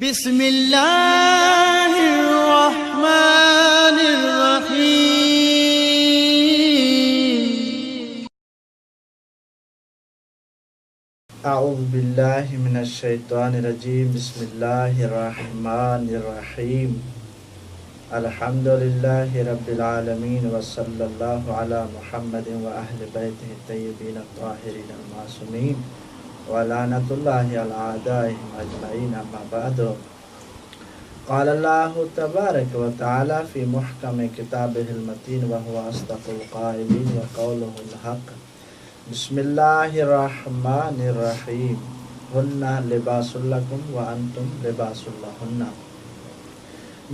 بسم الله الرحمن الرحيم. اعوذ بالله من الشيطان الرجيم بسم الله الرحمن الرحيم الحمد لله رب العالمين وصلى الله على محمد واهل بيته الطيبين الطاهرين المعصومين ولعنة الله على اعدائهم اجمعين اما بعد قال الله تبارك وتعالى في محكم كتابه المتين وهو اصدق القائلين وقوله الحق بسم الله الرحمن الرحيم هن لباس لڪم وانتم لباس لهن.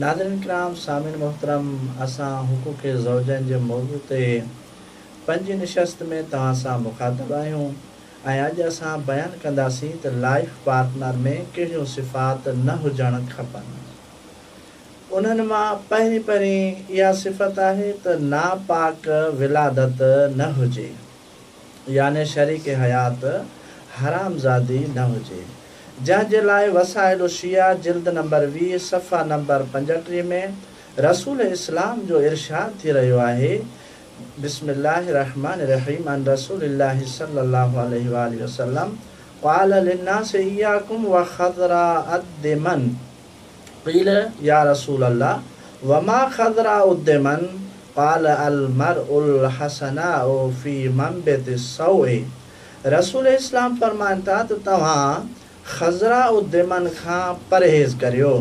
ناظرين ڪرام سامعين محترم اسان حقوق زوجين جي موضوع تي پنجين نشست ۾ توهان سان مخاطب آهيون ۽ اڄ اسان بيان ڪنداسين ته لائيف پارٽنر ۾ ڪهڙيون صفات نه هجڻ کپن. انهن مان پهرين پهرين اها صفت آهي ته ناپاڪ ولادت نه هجي يعني شريڪ حيات حرامزادي نه هجي جنهن جي لاء وسائل الشيعه جلد نمبر 20 صفحه نمبر 35 ۾ رسول اسلام جو ارشاد ٿي رهيو آهي بسم الله الرحمن الرحيم عن رسول الله صلي الله عليه واله وسلم قال للناس اياڪم وخضراء الدمن قيل يا رسول الله وما خضراء الدمن قال المرء الحسناء في منبت السوء رسول اسلام فرمائن ٿا ته توهان خضراء الدمن کان پرهيز ڪريو.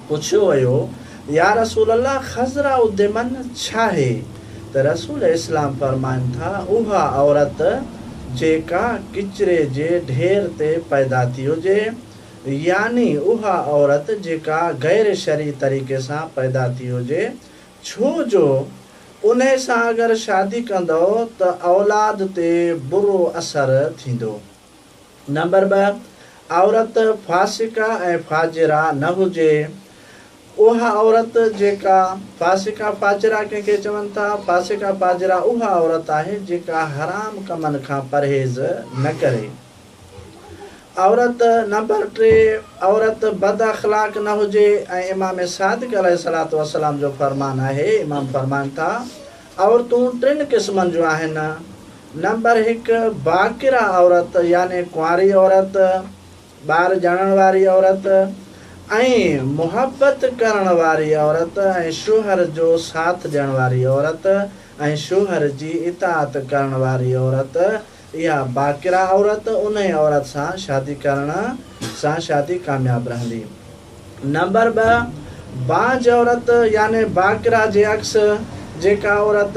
پڇيو ويو، يا رسول الله خضراء الدمن ڇاهي؟ ته رسول اسلام فرمائن ٿا، اها عورت جيڪا ڪچري جي ڍير تي پيدا ٿي هجي، يعني اها عورت جيڪا غير شرعي طريقي سان پيدا ٿي هجي، ڇو جو انهي سان اگر شادي ڪندؤ ته اولاد تي برو اثر ٿيندو. نمبر 2، عورت فاسقه ۽ فاجره نه هجي. اها عورت جيڪا فاسقه فاجره ڪنهن کي چون ٿا؟ فاسقه فاجره اها عورت آهي جيڪا حرام ڪمن کان پرهيز نه ڪري. عورت نمبر 3، عورت بد اخلاق نه هجي ۽ امام صادق عليه الصلوة والسلام جو فرمان آهي، امام فرمائن ٿا، عورتون ٽن قسمن جون آهن، نمبر 1، باڪره عورت يعني ڪنواري عورت، ٻار ڄڻڻ واري عورت ۽ محبت ڪرڻ واري عورت ۽ شوهر جو ساٿ ڏيڻ واري عورت ۽ شوهر جي اطاعت ڪرڻ واري عورت، اها باڪره عورت انهي عورت سان شادي ڪرڻ سان شادي ڪامياب رهندي. نمبر 2، بانجھ عورت يعني باڪره جي عڪس، جيڪا عورت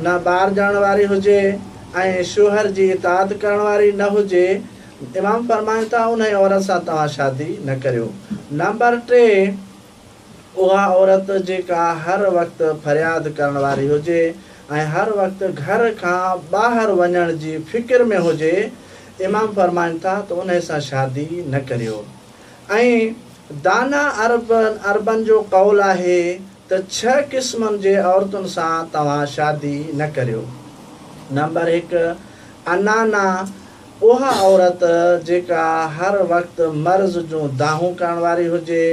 نه ٻار ڄڻڻ واري هجي ۽ شوهر جي اطاعت ڪرڻ واري نه هجي، امام فرمائن ٿا انهي عورت سان توهان شادي نه ڪريو. نمبر 3، اها عورت جيڪا هر وقت فرياد ڪرڻ واري هجي ۽ هر وقت گهر کان ٻاهر وڃڻ جي فڪر ۾ هجي، امام فرمائن ٿا ته انهي سان شادي نه ڪريو. ۽ دانا عربن جو قول آهي ته 6 قسمن جي عورتن سان توهان شادي نه ڪريو. نمبر 1، عنانه، اها عورت جيڪا هر وقت مرض جون دانهون ڪرڻ واري هجي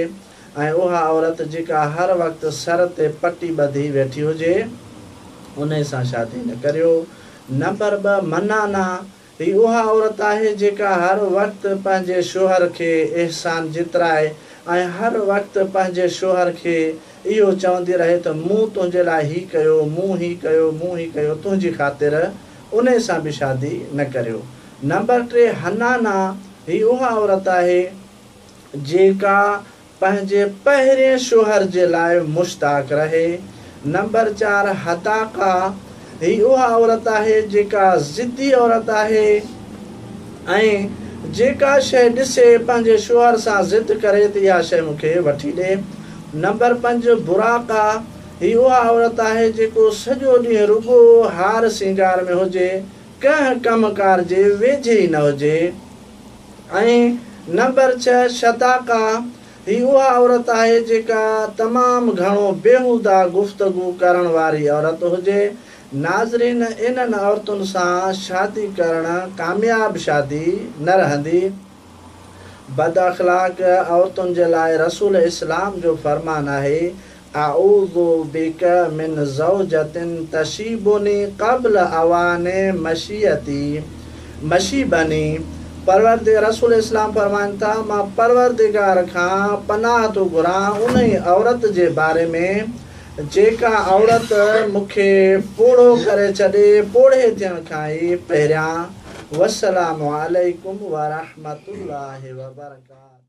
۽ اها عورت جيڪا هر وقت سر تي پٽي ٻڌي ويٺي هجي، انهي سان شادي نه ڪريو. نمبر 2، منانه، هي اها عورت آهي جيڪا هر وقت پنهنجي شوهر کي احسان جترائي ۽ هر وقت پنهنجي شوهر کي اهو چوندي رهي ته مون تنهنجي لاء هي ڪيو، مون هي ڪيو، مون هي ڪيو تنهنجي خاطر، انهي سان به شادي نه ڪريو. نمبر 3، حنانه، هي اها عورت آهي جيڪا پنهنجي پهرين شوهر جي لاء مشتاق رهي. نمبر 4، حداقه، هي اها عورت آهي جيڪا ضدي عورت آهي ۽ جيڪا شيء ڏسي پنهنجي شوهر سان ضد ڪري ته اها شيء مون کي وٺي ڏي. نمبر 5، براقه، هي اها عورت آهي جيڪو سڄو ڏينهن رڳو هار سينگار ۾ هجي، ڪنهن ڪم ڪار جي ويجهي ئي نه هجي. ۽ نمبر 6، شداقه، هي اها عورت آهي جيڪا تمام گهڻو بيهوده گفتگو ڪرڻ واري عورت هجي. ناظرين انهن عورتن سان شادي ڪرڻ ڪامياب شادي نه رهندي. بد اخلاق عورتن جي لاء رسول اسلام جو فرمان آهي، اعوذ بک من زوجة تشيبني قبل اوان مشيتي، مشيبني، پروردگ رسول اسلام فرمائن ٿا، مان پروردگار کان پناهه ٿو گهران انهي عورت جي باري ۾ جيڪا عورت مون کي پوڙهو ڪري ڇڏي پوڙهي ٿيڻ کان ئي پهريان. والسلام عليڪم ورحمة الله وبرڪاته.